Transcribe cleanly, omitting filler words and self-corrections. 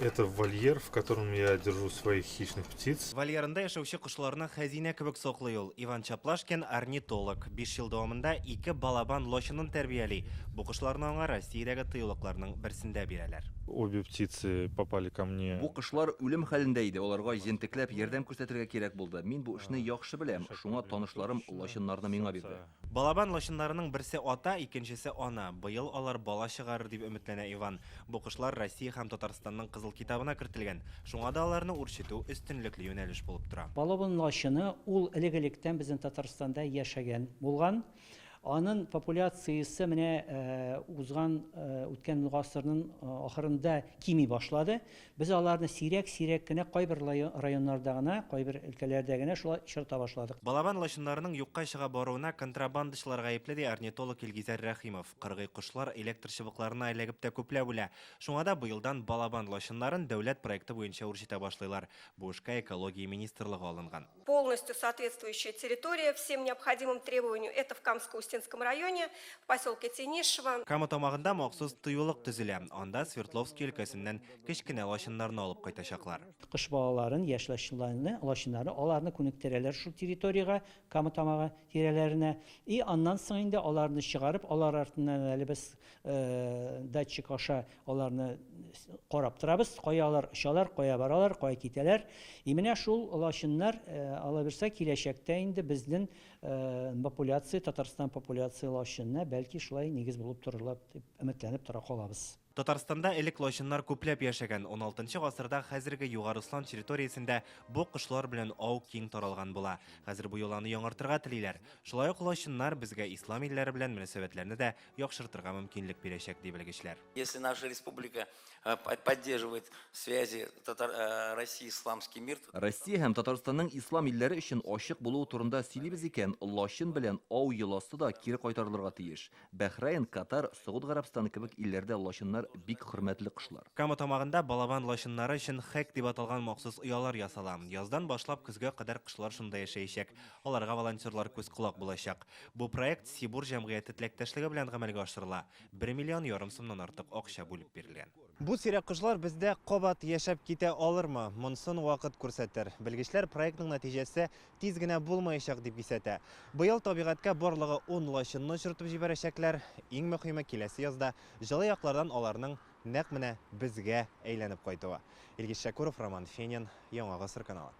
Это вольер, в котором я держу своих хищных птиц. Вольерында яшәүче кошларны хәзинә кебек саклый ул. Иван Чаплашкин, орнитолог. 5 ел дәвамында ике балабан лачынын тәрбияли. Бу кошларны аңа Россиядәге тыюлыкларның берсендә бирәләр. Обе птицы попали ко мне. Бу кошлар үлем хәлендә иде, аларга җентекләп ярдәм күрсәтергә кирәк булды. Мин бу эшне яхшы беләм, шуңа танышларым лачыннарны миңа бирде. Балабан лачыннарының берсе ата, икенчесе ана. Быел алар бала чыгарыр дип өметләнә Иван. Бу кошлар Россия һәм Татарстанның Кызыл китабына кертелгән. Шуңа да аларны үрчетү өстенлекле юнәлеш булып тора. Балабан лачыны ул элек-электән безнең Татарстанда яшәгән булган. Аның популяциясе менә узган үткән гасырның ахырында кими башлады. Без аларны сирәк-сирәк кенә кайбер районнарда гына, кайбер өлкәләрдә генә шулай очрата башладык. Балабан лачыннарының юкка чыга баруына контрабандачылар гаепле, ди орнитолог Илгизәр Рәхимов. Кыргый кошлар электр чыбыкларына эләгеп тә күпләп үлә. Шуңа да быелдан балабан лачыннарын дәүләт проекты буенча үрчетә башлыйлар. Бу эшкә экология министрлыгы алынган. Полностью соответствующая территория всем необходимым требованиям. Это в Камско-Устинском районе, в поселке Тенишево. Кама Тамагында махсус тыюлык төзелә. Анда Свердловский өлкәсеннән кечкенә лачыннарны алып кайтачаклар. Кош балаларын, яшь лачыннарны, лачыннарны аларны күнектерәләр шул территориягә, Кама Тамагы тирәләренә. И аннан соң инде аларны чыгарып, алар артыннан әле без датчик аша аларны карап торабыз, кая алар очалар, кая баралар, кая китәләр. И менә шул лачыннар, ала бирсә, киләчәктә инде безнең популяция, Татарстан популяция лачынына бәлки шулай нигез булып торырлар дип өметләнеп тора калабыз. Татарстанда элек лачыннар күпләп яшәгән. 16 гасырда хәзерге Югары Ослан территориясендә бу кошлар белән ау киң таралган була. Хәзер бу йоланы яңартырга телиләр. Шулай ук лачыннар безгә ислам илләре белән мөнәсәбәтләрне дә яхшыртырга мөмкинлек бирәчәк, ди белгечләр. Если наша республика поддерживает связи Татар, России исламский мир, Россия һәм Татарстанның ислам илләре өчен ачык булуы турында сөйлибез икән, лачын белән ау йоласы да кире кайтарылырга тиеш. Бәхрәйн, Катар, Согуд Гарәбстаны кебек илләрдә лачыннар бик хөрмәтле кошлар. Кама Тамагында балабан лачыннары өчен ХЭК дип аталган махсус оялар ясала. Яздан башлап көзгә кадәр кошлар шунда яшәячәк. Аларга волонтерлар күз-колак булачак. Бу проект Сибур җәмгыяте теләктәшлеге белән гамәлгә ашырыла. 1,5 миллион сумнан артык акча бүлеп бирелгән. Бу сирәк кошлар бездә кабат яшәп китә алырмы? Монысын вакыт күрсәтер. Белгечләр проектның нәтиҗәсе тиз генә булмаячак дип кисәтә. Быел табигатькә барлыгы 10 лачынны очыртып җибәрәчәкләр. Иң мөһиме, киләсе язда җылы яклардан аларның нәкъ менә безгә әйләнеп кайтуы. Илгиз Шәкүров, Роман Фенин, Яңа Гасыр каналы.